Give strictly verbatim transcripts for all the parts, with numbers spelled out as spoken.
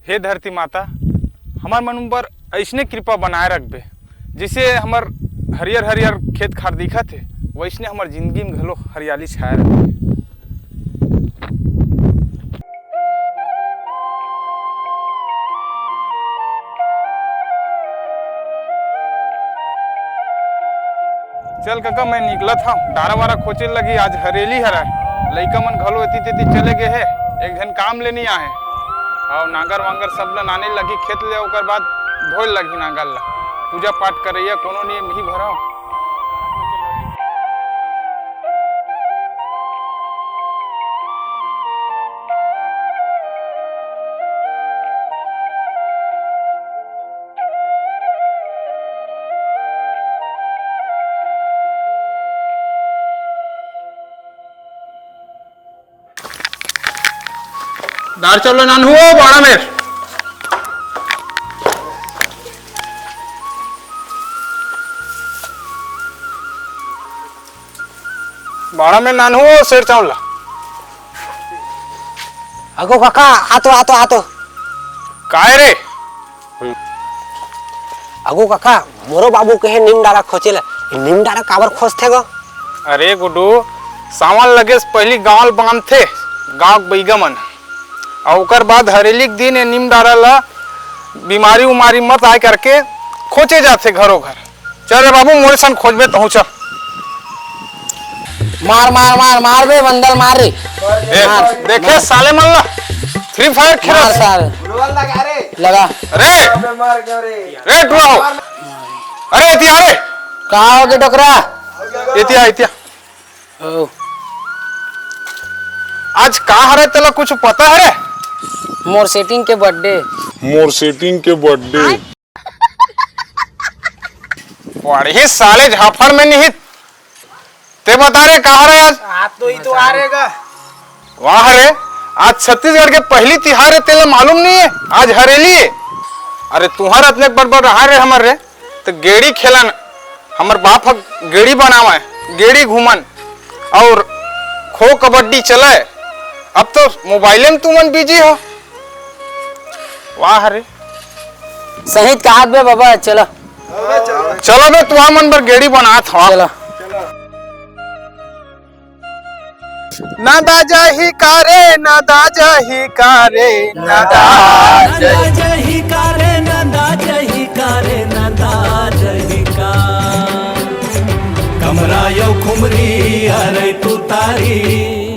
हे धरती माता, हमर मन ऊपर अइसने कृपा बनाए रखबे, जइसे हमर हरियर हरियर खेत खार दिखत हे, वइसने हमर जिंदगी में घलो हरियाली छाए रखबे। चल कका, मैं निकलत हंव, डारा वारा खोचे लगी, आज हरेली हरय। लइका मन घलो एती तेती चले गे हे, एक झन काम ले नी आहे। अउ नांगर वांगर सब ल नाने लगी खेत ले, ओकर बाद धोए लगी नांगर ल। पूजा पाठ करइया कोनो नी, इही भरव। दार चलो नानू हो, बाड़ा मेर। बाड़ा मेर नानू हो, सेर चावल ला। अगो काका, आतो, आतो, आतो। काय रे? अगो काका, मोरो बाबू कहे नीम डारा खोचे ला। ये नीम डारा काबर खोजथे गो? अरे गुड्डू, सावन लगे से पहिली गांव ल बांधथे, गांव के बइगा मन। अउ ओकर बाद हरेली के दिन ये नीम डारा ला बीमारी उमारी मत आए करके खोचे जाथे घरो घर। चल रे बाबू, मोरे संग खोजबे तहूं, चल। मार, मार, मार, मार बे, बंदल मार रे। ए, मार, देखे मार। साले मन ला, Free Fire खेलत। मार सारे। लगा। रे, रे टुरा हो। अरे, एती आ रे। का हो गे डोकरा? एती आ, एती आ। ओ। आज का हरे, तेला कुछ पता हरे? मोर सेटिंग के बर्थडे। मोर सेटिंग के बर्थडे। पढ़ही साले झापड़ में निहित। ते बता रे, का हरे आज? आज तो ही तो आ रहेगा। वाह रे, आज छत्तीसगढ़ के पहिली तिहार हे, तेला मालूम नहीं है? आज हरेली है। अरे तुहर अतने बड़ बड़ रहा रे हमर रे, तो गेड़ी खेलन, हमर बाप ह गेड़ी बनावे, गेड़ी घूमन अउ खो कबड्डी चले। अब तो मोबाइले में तुमन बिजी हो। वाह रे। सही कहात बे बाबा, चलो। चलो बे, तुहा मन बर गेड़ी बनात हवा। चलो। नंदा जाही का रे, नंदा जाही का रे, नंदा। नंदा जही का रे, नंदा जही का रे, नंदा जही का। कमरा यो खुमरी अरे तू तारी।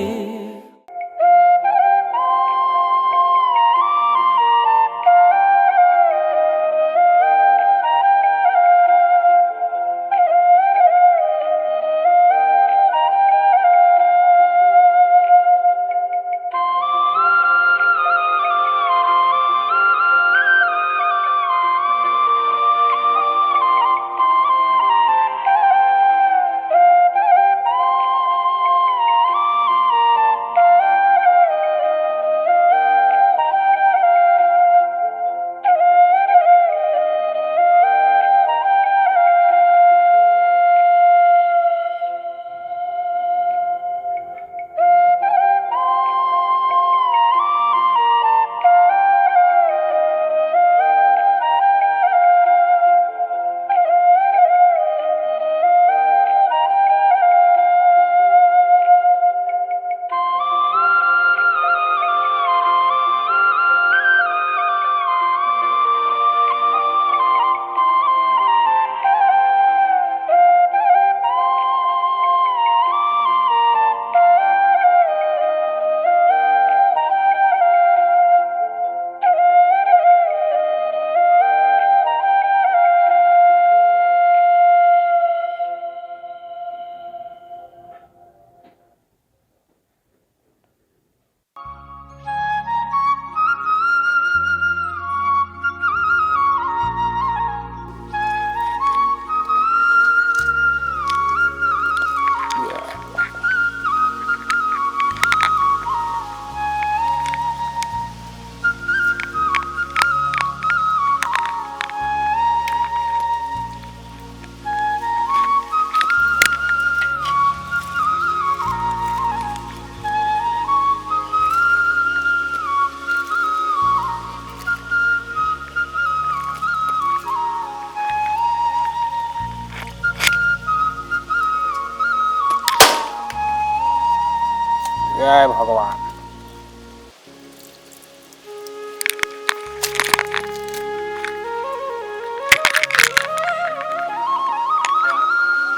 जय भगवान।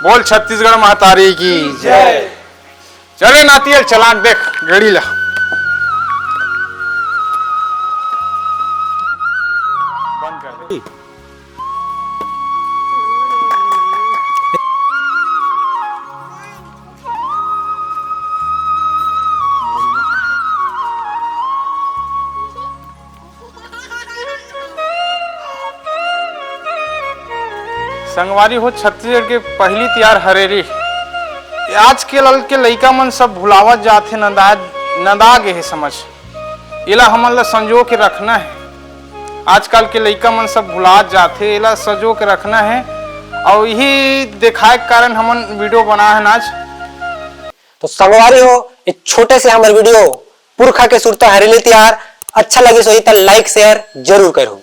बोल छत्तीसगढ़ महतारी की जय। चले नातियल चलाक देख गड़ी ला। बंद कर दे। संगवारी हो, छत्तीसगढ़ के पहली तिहार हरेली, आज के लल के लइका मन सब भुलावत जात हे, नंदा नंदा गे हे समझ। एला हमन ला संजो के रखना हे। आजकल के लइका मन सब भुलात जात हे, एला संजो के रखना हे। अउ यही देखाए के कारण हमन वीडियो बनाए हन आज। तो संगवारी हो, एक छोटे से हमर वीडियो पुरखा के सुरता हरेली तिहार अच्छा लगिस होही त लाइक शेयर जरूर करहू।